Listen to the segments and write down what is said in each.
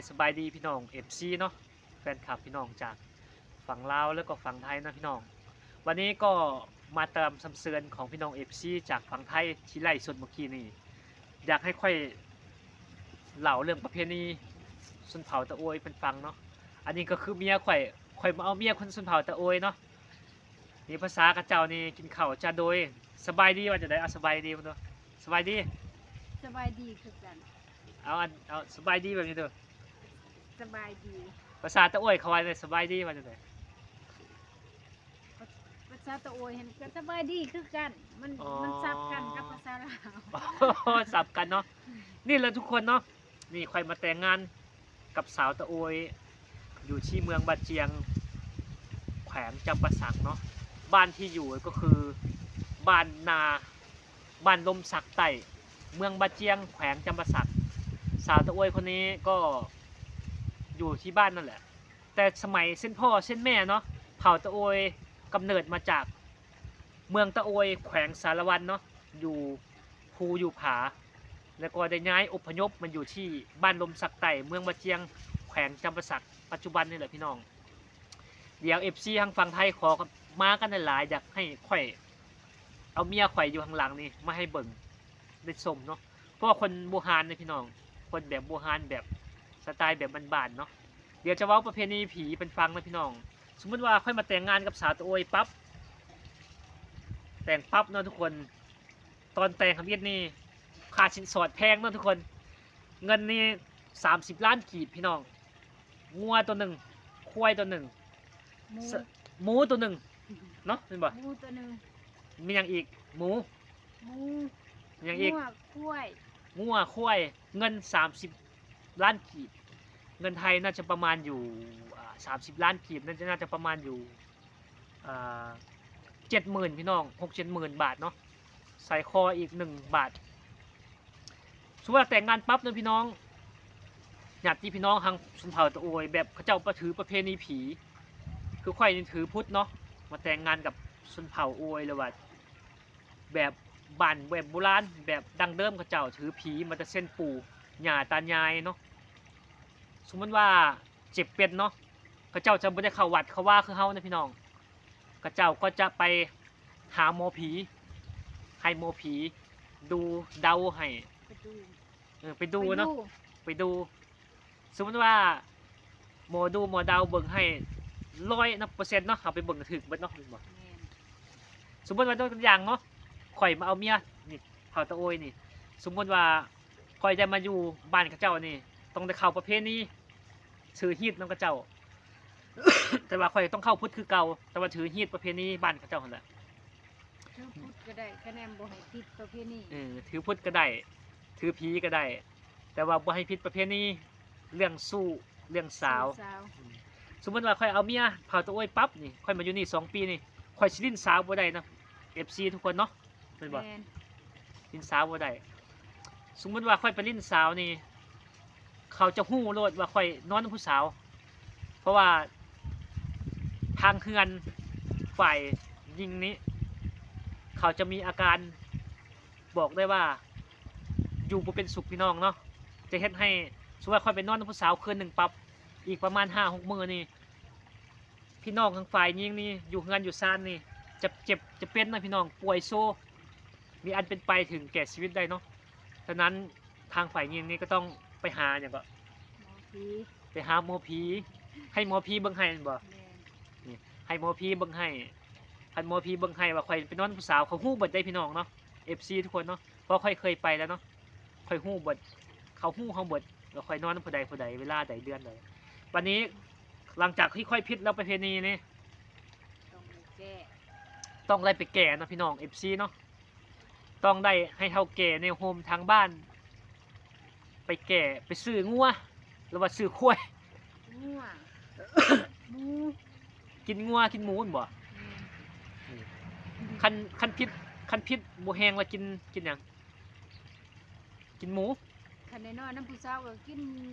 ສະບາຍດີພີ່ນ້ອງເອັຟຊີເນາະ ແຟນຄລັບພີ່ນ້ອງຈາກຝັ່ງລາວ ແລ້ວກໍຝັ່ງໄທເນາະພີ່ນ້ອງ. ວັນນີ້ກໍມາຕາມຄຳເຊີນຂອງພີ່ນ້ອງເອັຟຊີຈາກຝັ່ງໄທທີ່ໄລສົດເມື່ອກີ້ນີ້ ຢາກໃຫ້ຂ້ອຍເລົ່າເລື່ອງປະເພນີຊົນເຜົ່າຕະໂອຍເພິ່ນຟັງເນາະ. ອັນນີ້ກໍຄືເມຍຂ້ອຍ ຂ້ອຍມາເອົາເມຍຄົນຊົນເຜົ່າຕະໂອຍເນາະ. ນີ້ພາສາເຂົາເຈົ້ານີ້ກິນເຂົ້າຈາໂດຍ. ສະບາຍດີວ່າຈັ່ງໃດ? ເອົາ ສະບາຍດີເບິ່ງດູ. ສະບາຍດີ. ສະບາຍດີຄືກັນ. ເອົາ ອັນ ເອົາ ສະບາຍດີແບບນີ້ດູ. ສະບາຍດີ. ພາສາຕະໂອຍເຂົາວ່າຈັ່ງໃດ? ສະບາຍດີວ່າຈັ່ງໃດ? ພາ ພາສາຕະໂອຍຫັ້ນກໍສະບາຍດີຄືກັນ. ມັນ ອໍ ມັນສັບກັນກັບພາສາລາວ. ສັບກັນເນາະ. ນີ້ແຫຼະທຸກຄົນເນາະ. ນີ້ຂ້ອຍມາແຕ່ງງານກັບສາວຕະໂອຍ ຢູ່ທີ່ເມືອງບາຈຽງ ແຂວງຈຳປາສັກເນາະ. ບ້ານທີ່ຢູ່ກໍຄືບ້ານນາ ບ້ານລົມສັກໃຕ້ ເມືອງບາຈຽງ ແຂວງຈຳປາສັກ. ສາວຕະໂອຍຄົນນີ້ກໍຢູ່ທີ່ບ້ານນັ້ນແຫຼະ ແຕ່ສະໄໝເຊັ່ນພໍ່ເຊັ່ນແມ່ເນາະ. ເຜົ່າຕະໂອຍກຳເນີດມາຈາກເມືອງຕະໂອຍ ແຂວງສາລະວັນເນາະ ຢູ່ພູຢູ່ຜາ ແລ້ວກໍໄດ້ຍ້າຍອົບພະຍົບມາຢູ່ທີ່ບ້ານລົມສັກໃຕ້ ເມືອງບາຈຽງ ແຂວງຈຳປາສັກ ປັດຈຸບັນນີ້ແຫຼະພີ່ນ້ອງ. ດຽວເອັຟຊີທາງຝັ່ງໄທຂໍມາກັນຫຼາຍໆ ຢາກໃຫ້ຂ້ອຍເອົາເມຍຂ້ອຍຢູ່ຂ້າງຫຼັງນີ້ມາໃຫ້ເບິ່ງໄດ້ຊົມເນາະ. ເພາະວ່າຄົນບູຮານເດ້ພີ່ນ້ອງ ຄົນແບບບູຮານ ແບບສະໄຕແບບບ້ານໆເນາະ. ດຽວຈະເວົ້າປະເພນີຜີເພິ່ນຟັງເນາະພີ່ນ້ອງ. ສົມມຸດວ່າຂ້ອຍມາແຕ່ງງານກັບສາວຕະໂອຍປັບ ແຕ່ງປັບເນາະທຸກຄົນ. ຕອນແຕ່ງທຳອິດນີ້ຄ່າສິນສອດແພງເນາະທຸກຄົນ. ເງິນນີ້ສາມສິບລ້ານກີບພີ່ນ້ອງ. ງົວໂຕໜຶ່ງ ຄວາຍໂຕໜຶ່ງ ໝູ ສະ ໝູໂຕໜຶ່ງເນາະ ແມ່ນບໍ່? ໝູໂຕໜຶ່ງ. ມີຫຍັງອີກ? ໝູ ໝູ ມີຫຍັງອີກ? ງົວ ຄວາຍ ງົວ ຄວາຍ. ເງິນສາມສິບລ້ານກີບ ເງິນໄທໜ້າຈະປະມານຢູ່ ອ່າ ສາມສິບລ້ານກີບ ໜ້າຈະ ໜ້າຈະປະມານຢູ່ ອ່າ ເຈັດໝື່ນພີ່ນ້ອງ ຫົກເຈັດໝື່ນບາດເນາະ. ສາຍຄໍອີກໜຶ່ງບາດ. ສົມມຸດວ່າແຕ່ງງານປັບເນາະພີ່ນ້ອງ ຍາດຕິພີ່ນ້ອງທາງຊົນເຜົ່າຕະໂອຍ ແບບເຂົາເຈົ້າປະຖືປະເພນີຜີ ຄືຂ້ອຍນີ້ຖືພຸດເນາະ ມາແຕ່ງງານກັບຊົນເຜົ່າໂອຍ ຫຼືວ່າແບບບ້ານແບບໂບລານ ແບບດັ້ງເດີມ ເຂົາເຈົ້າຖືຜີມາແຕ່ເຊັ່ນປູ່ຍ່າຕາຍາຍເນາະ. ສົມມຸດວ່າເຈັບເປັນເນາະ ເຂົາເຈົ້າຈະບໍ່ໄດ້ເຂົ້າວັດເຂົ້າວາຄືເຮົານະພີ່ນ້ອງ. ເຂົາເຈົ້າກໍຈະໄປຫາໝໍຜີ ໃຫ້ໝໍຜີດູເດົາໃຫ້ ໄປດູ ເອີ ໄປດູເນາະ ໄປດູ ໄປດູ. ສົມມຸດວ່າໝໍດູໝໍເດົາເບິ່ງໃຫ້ຮ້ອຍເນາະ ເປີເຊັນເນາະ ເຮົາໄປເບິ່ງຖືກເບິດເນາະ ແມ່ນບໍ່? ແມ່ນ. ສົມມຸດວ່າຍົກຕົວຢ່າງເນາະ ຂ້ອຍມາເອົາເມຍນີ້ ເຜົ່າຕະໂອຍນີ້ ສົມມຸດວ່າຂ້ອຍໄດ້ມາຢູ່ບ້ານເຂົາເຈົ້ານີ້ ຕ້ອງໄດ້ເຂົ້າປະເພນີ ຖືຮີດນຳເຂົາເຈົ້າ ແຕ່ວ່າຂ້ອຍຕ້ອງເຂົ້າພຸດຄືເກົ່າ ແຕ່ວ່າຖືຮີດປະເພນີບ້ານເຂົາເຈົ້າຫັ້ນແຫຼະ. ຖືພຸດກໍໄດ້ ຄະແນນບໍ່ໃຫ້ຜິດປະເພນີ. ເອີ ຖືພຸດກໍໄດ້ ຖືຜີກໍໄດ້ ແຕ່ວ່າບໍ່ໃຫ້ຜິດປະເພນີ ເລື່ອງຊູ້ ເລື່ອງສາວ ສາວ. ອືມ ສົມມຸດວ່າຂ້ອຍເອົາເມຍເຜົ່າຕະໂອຍປັບນີ້ ຂ້ອຍມາຢູ່ນີ້ສອງປີນີ້ ຂ້ອຍຊິຫຼິ້ນສາວບໍ່ໄດ້ນະ ເອັຟຊີທຸກຄົນເນາະ ແມ່ນບໍ່? ແມ່ນ. ຫຼິ້ນສາວບໍ່ໄດ້. ສົມມຸດວ່າຂ້ອຍໄປຫຼິ້ນສາວນີ້ ເຂົາຈະຮູ້ໂລດວ່າຂ້ອຍນອນນຳຜູ້ສາວ ເພາະວ່າທາງເຮືອນຝ່າຍຍິງນີ້ ເຂົາຈະມີອາການບອກໄດ້ວ່າຢູ່ບໍ່ເປັນສຸກພີ່ນ້ອງເນາະ. ຈະເຮັດໃຫ້ ສົມມຸດວ່າຂ້ອຍໄປນອນນຳຜູ້ສາວຄືນໜຶ່ງປັບ ອີກປະມານຫ້າຫົກມື້ນີ້ ພີ່ນ້ອງທາງຝ່າຍຍິງນີ້ຢູ່ເຮືອນຢູ່ຊານນີ້ ຈະເຈັບຈະເປັນນະພີ່ນ້ອງ ປ່ວຍໂຊ ມີອັນເປັນໄປເຖິງແກ່ຊີວິດໄດ້ເນາະ. ສະນັ້ນທາງຝ່າຍຍິງນີ້ກໍຕ້ອງໄປຫາຫຍັງເກາະ ໝໍຜີ ໄປຫາໝໍຜີ ໃຫ້ໝໍຜີເບິ່ງໃຫ້ແມ່ນບໍ່? ແມ່ນ. ນີ້ ໃຫ້ໝໍຜີເບິ່ງໃຫ້ ຄັນໝໍຜີເບິ່ງໃຫ້ວ່າຂ້ອຍໄປນອນຜູ້ສາວ ເຂົາຮູ້ເບິດເດ້ພີ່ນ້ອງເນາະ ເອັຟຊີທຸກຄົນເນາະ ເພາະຂ້ອຍເຄີຍໄປແລ້ວເນາະ ຂ້ອຍຮູ້ເບິດ ເຂົາຮູ້ເຮົາເບິດ ວ່າຂ້ອຍນອນນຳຜູ້ໃດຜູ້ໃດ ເວລາໃດເດືອນໃດ. ບັດນີ້ຫຼັງຈາກທີ່ຂ້ອຍຜິດແລ້ວປະເພນີນີ້ ຕ້ອງໄດ້ແກ້ ຕ້ອງໄດ້ໄປແກ້ເນາະພີ່ນ້ອງ ເອັຟຊີເນາະ ຕ້ອງໄດ້ໃຫ້ເຖົ້າແກ່ແນວໂຮມທາງບ້ານ ໄປແກ້ ໄປຊື້ງົວ ຫຼືວ່າຊື້ຄວາຍ ງົວ ໝູ ກິນງົວກິນໝູແມ່ນບໍ່? ແມ່ນ. ຄັນ ຄັນຜິດ ຄັນຜິດບໍ່ແຮງລະກິນ ກິນຫຍັງ? ກິນໝູ. ຄັນໄດ້ນອນນຳຜູ້ສາວກໍກິນ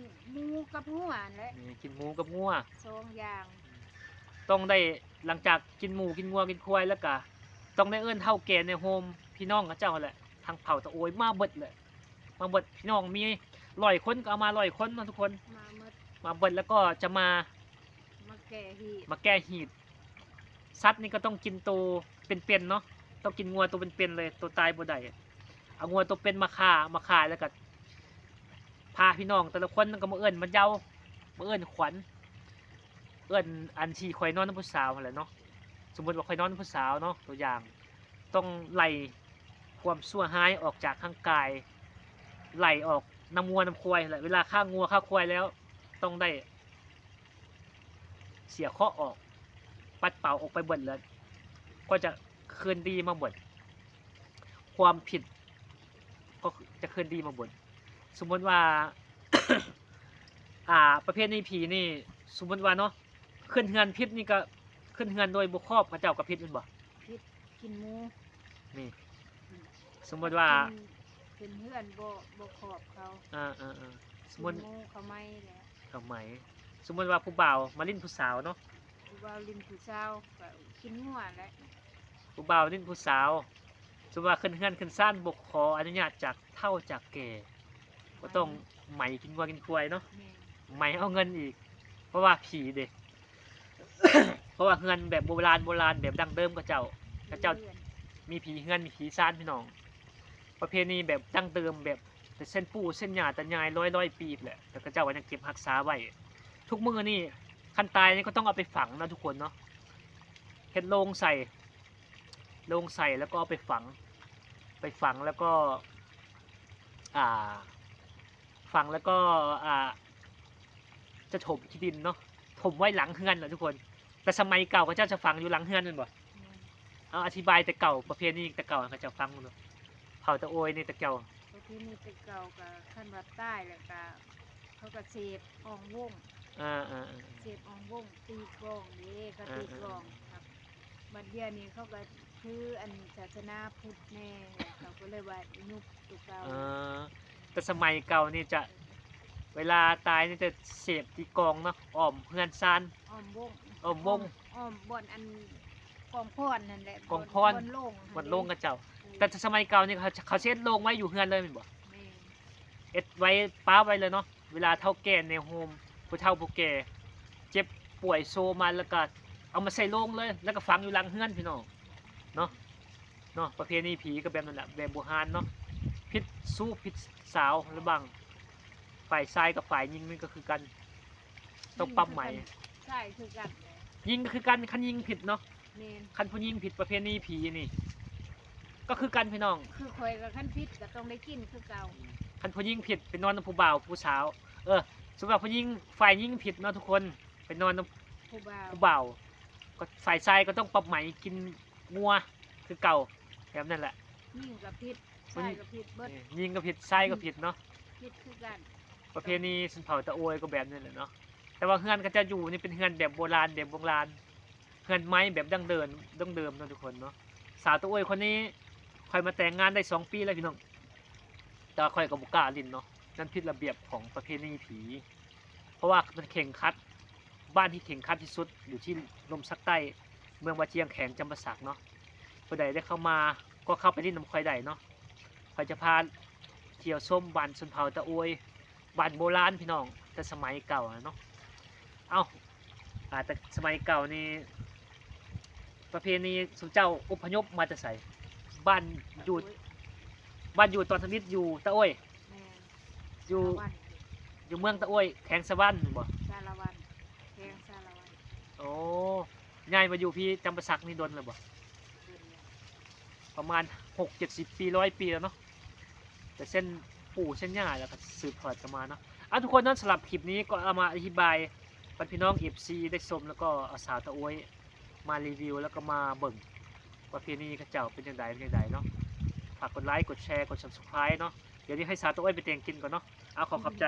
ໝູກັບງົວຫັ້ນແຫຼະ. ເອີ ກິນໝູກັບງົວ ສອງຢ່າງ. ຕ້ອງໄດ້ ຫຼັງຈາກກິນໝູ ກິນງົວ ກິນຄວາຍແລ້ວກະ ຕ້ອງໄດ້ເອີ້ນເຖົ້າແກ່ໃນໂຮມພີ່ນ້ອງເຂົາເຈົ້າຫັ້ນແຫຼະ ທາງເຜົ່າຕະໂອຍມາເບິດແຫຼະ ມາເບິດ. ພີ່ນ້ອງມີຮ້ອຍຄົນກໍເອົາມາຮ້ອຍຄົນເນາະທຸກຄົນ ມາໝົດ. ມາເບິດແລ້ວກໍຈະມາ ມາແກ້ຮີດ ມາແກ້ຮີດ. ສັດນີ້ກໍຕ້ອງກິນໂຕເປັນໆເນາະ, ຕ້ອງກິນງົວໂຕເປັນໆເລີຍ, ໂຕຕາຍບໍ່ໄດ້. ເອົາງົວໂຕເປັນມາຂ້າ ມາຂາຍ ແລ້ວກໍພາພີ່ນ້ອງແຕ່ລະຄົນກໍມາເອີ້ນມາເຍົາ ມາເອີ້ນຂວັນ ເອີ້ນອັນທີ່ຂ້ອຍນອນນຳຜູ້ສາວຫັ້ນແຫຼະເນາະ. ສົມມຸດວ່າຂ້ອຍນອນນຳຜູ້ສາວເນາະ ຕົວຢ່າງ ຕ້ອງໄລ່ຄວາມຊົ່ວຮ້າຍອອກຈາກຮ່າງກາຍ ໄລ່ອອກນຳງົວນຳຄວາຍຫັ້ນແຫຼະ. ເວລາຂ້າງົວຂ້າຄວາຍແລ້ວ ຕ້ອງໄດ້ເສຍເຄາະອອກ ປັດເປົ່າອອກໄປເບິດ ແລ້ວກໍຈະຄືນດີມາເບິດ. ຄວາມຜິດກໍຈະຄືນດີມາເບິດ. ສົມມຸດວ່າ ອ່າ ປະເພນີຜີນີ້ ສົມມຸດວ່າເນາະ ຂຶ້ນເຮືອນຜິດນີ້ກໍຂຶ້ນເຮືອນໂດຍບໍ່ຄອບ ເຂົາເຈົ້າກໍຜິດແມ່ນບໍ່? ຜິດ ກິນໝູ ນີ້ ອືມ ສົມມຸດວ່າ ຂຶ້ນ ຂຶ້ນເຮືອນບໍ່ ບໍ່ຄອບເຂົາ ເອີໆໆ ສົມມຸດ ກິນໝູເຂົາໄໝແຫຼະ ເຂົາໄໝ. ສົມມຸດວ່າຜູ້ບ່າວມາຫຼິ້ນຜູ້ສາວເນາະ ຜູ້ບ່າວຫຼິ້ນຜູ້ສາວກໍກິນງົວແຫຼະ ຜູ້ບ່າວຫຼິ້ນຜູ້ສາວ ສົມມຸດວ່າຂຶ້ນເຮືອນຂຶ້ນຊານບໍ່ຂໍອະນຸຍາດຈາກເຖົ້າຈາກແກ່ ກໍຕ້ອງໄໝກິນງົວກິນຄວາຍເນາະ ແມ່ນ ໄໝເອົາເງິນອີກ ເພາະວ່າຜີເດ້. ເພາະວ່າເຮືອນແບບໂບລານ ໂບລານ ແບບດັ້ງເດີມ ເຂົາເຈົ້າ ເຂົາເຈົ້າມີຜີເຮືອນ ມີຜີຊານພີ່ນ້ອງ. ປະເພນີແບບດັ້ງເດີມ ແບບແຕ່ເຊັ່ນປູ່ເຊັ່ນຍ່າຕາຍາຍຮ້ອຍໆປີພຸ້ນແຫຼະ ແລ້ວເຂົາເຈົ້າກໍຍັງເກັບຮັກສາໄວ້. ທຸກມື້ນີ້ຄັນຕາຍນີ້ກໍຕ້ອງເອົາໄປຝັງເນາະທຸກຄົນເນາະ ເຮັດໂລງໃສ່ ໂລງໃສ່ ແລ້ວກໍເອົາໄປຝັງ ໄປຝັງແລ້ວກໍ ອ່າ ຝັງແລ້ວກໍ ອ່າ ຈະຖົມຂີ້ດິນເນາະ ຖົມໄວ້ຫຼັງເຮືອນນະທຸກຄົນ. ແຕ່ສະໄໝເກົ່າເຂົາເຈົ້າຈະຝັງຢູ່ຫຼັງເຮືອນແມ່ນບໍ່? ແມ່ນ. ເອົາ ອະທິບາຍແຕ່ເກົ່າ ປະເພນີແຕ່ເກົ່າເຂົາເຈົ້າຟັງເບິ່ງດູ ເຜົ່າຕາໂອຍນີ້ແຕ່ເກົ່າ. ປະເພນີແຕ່ເກົ່າກໍ ຄັນວ່າຕາຍແລ້ວກໍ ເຂົາກໍເສບອ່ອງວົງ ເອີໆໆ ເສບອ່ອງວົງ ຕີກອງເດ້ ເຂົາຕີກອງ ເອີໆໆ ຄັບ. ບັດດຽວນີ້ເຂົາກໍຖືອັນສາສະໜາພຸດແດ່ ເຂົາກໍເລີຍວ່າຍຸບຄືເກົ່າ. ເອີ ແຕ່ສະໄໝເກົ່ານີ້ຈະ ເວລາຕາຍນີ້ຈະເສບຕີກອງເນາະ ອ້ອມເຮືອນຊານ ອ້ອມວົງ ອ້ອມວົງ ອ້ອມ ອ້ອມບ່ອນອັນກອງພອນນັ້ນແຫຼະ ກອງພອນ ບ່ອນ ບ່ອນໂລງຫັ້ນ ບ່ອນໂລງເຂົາເຈົ້າ. ອືມ ແຕ່ສະໄໝເກົ່ານີ້ເຂົາ ເຂົາຊິເຮັດໂລງໄວ້ຢູ່ເຮືອນເລີຍແມ່ນບໍ່? ແມ່ນ. ເຮັດໄວ້ປະໄວ້ເລີຍເນາະ ເວລາເຖົ້າແກ່ແນວໂຮມ ຜູ້ເຖົ້າຜູ້ແກ່ເຈັບປ່ວຍໂຊມາ ແລ້ວກໍເອົາມາໃສ່ໂລງເລີຍ ແລ້ວກໍຝັງຢູ່ຫຼັງເຮືອນພີ່ນ້ອງເນາະ. ເນາະ ປະເພນີຜີກໍແບບນັ້ນແຫຼະ ແບບບູຮານເນາະ. ຜິດຊູ້ຜິດສາວລະຫວ່າງຝ່າຍຊາຍກັບຝ່າຍຍິງນີ້ກໍຄືກັນ ຕ້ອງປັບໃໝ. ຍິງກໍຄືກັນ ຊາຍຄືກັນແຫຼະ ຍິງກໍຄືກັນ ຄັນຍິງຜິດເນາະ ແມ່ນ ຄັນຜູ້ຍິງຜິດປະເພນີຜີນີ້ກໍຄືກັນພີ່ນ້ອງ. ຄືຂ້ອຍກໍຄັນຜິດກໍຕ້ອງໄດ້ກິນຄືເກົ່າ. ຄັນຜູ້ຍິງຜິດໄປນອນນຳຜູ້ບ່າວຜູ້ສາວ ເອີ ສົມມຸດວ່າຜູ້ຍິງ ຝ່າຍຍິງຜິດເນາະທຸກຄົນ ໄປນອນນຳຜູ້ບ່າວ ຜູ້ບ່າວ ກໍຝ່າຍຊາຍກໍຕ້ອງປັບໃໝກິນງົວຄືເກົ່າ ແບບນັ້ນແຫຼະ. ຍິງກໍຜິດ ຊາຍກໍຜິດເບິດ ຍິງກໍຜິດ ຊາຍກໍຜິດເນາະ ຜິດຄືກັນ. ປະເພນີຊົນເຜົ່າຕາໂອຍກໍແບບນັ້ນແຫຼະເນາະ. ແຕ່ວ່າເຮືອນເຂົາເຈົ້າຢູ່ນີ້ເປັນເຮືອນແບບໂບລານ ແບບໂບລານ ເຮືອນໄມ້ແບບດັ້ງເດີມ ດັ້ງເດີມເນາະທຸກຄົນເນາະ. ສາວຕາໂອຍຄົນນີ້ ຂ້ອຍມາແຕ່ງງານໄດ້ສອງປີແລ້ວພີ່ນ້ອງ ແຕ່ວ່າຂ້ອຍກໍບໍ່ກ້າຫຼິ້ນເນາະ ມັນຜິດລະບຽບຂອງປະເພນີຜີ ເພາະວ່າມັນເຄັ່ງຄັດ. ບ້ານທີ່ເຄັ່ງຄັດທີ່ສຸດຢູ່ທີ່ລົມສັກໃຕ້ ເມືອງບາຈຽງ ແຂວງຈຳປາສັກເນາະ. ຜູ້ໃດໄດ້ເຂົ້າມາກໍເຂົ້າໄປຫຼິ້ນນຳຂ້ອຍໄດ້ເນາະ ຂ້ອຍຈະພາທ່ຽວຊົມບ້ານຊົນເຜົ່າຕາໂອຍ ບ້ານໂບລານພີ່ນ້ອງ ແຕ່ສະໄໝເກົ່ານະເນາະ. ເອົ້າ ອາ ແຕ່ສະໄໝເກົ່ານີ້ ປະເພນີ ຊຸມເຈົ້າອົບພະຍົບມາແຕ່ໃສ? ບ້ານຢູ່ ບ້ານຢູ່ຕອນທຳອິດຢູ່ຕາໂອຍ ແມ່ນ ຢູ່ ສາລະວັນ ຢູ່ເມືອງຕາໂອຍ ແຂວງສາລະວັນບໍ? ສາລະວັນ ແຂວງສາລະວັນ. ໂອ້ ຍ້າຍມາຢູ່ພີ້ຈຳປາສັກນີ້ດົນແລ້ວບໍ? ປະມານຫົກເຈັດສິບປີ ຮ້ອຍປີແລ້ວເນາະ ແຕ່ເຊັ່ນປູ່ເຊັ່ນຍ່າແລ້ວກໍສືບທອດກັນມາເນາະ. ເອົາ ທຸກຄົນເນາະ ສຳລັບຄລິບນີ້ກໍເອົາມາອະທິບາຍບັນພີ່ນ້ອງເອັຟຊີໄດ້ຊົມ ແລ້ວກໍເອົາສາວຕາໂອຍມາຣີວິວ ແລ້ວກໍມາເບິ່ງປະເພນີເຂົາເຈົ້າເປັນຈັ່ງໃດ ເປັນຈັ່ງໃດເນາະ. ຝາກກົດໄລ ກົດແຊ ກົດຊັບສະຄຣາຍເນາະ. ດຽວນີ້ໃຫ້ສາວຕາໂອຍໄປແຕ່ງກິນກ່ອນເນາະ. ເອົາ ຂໍຂອບໃຈ.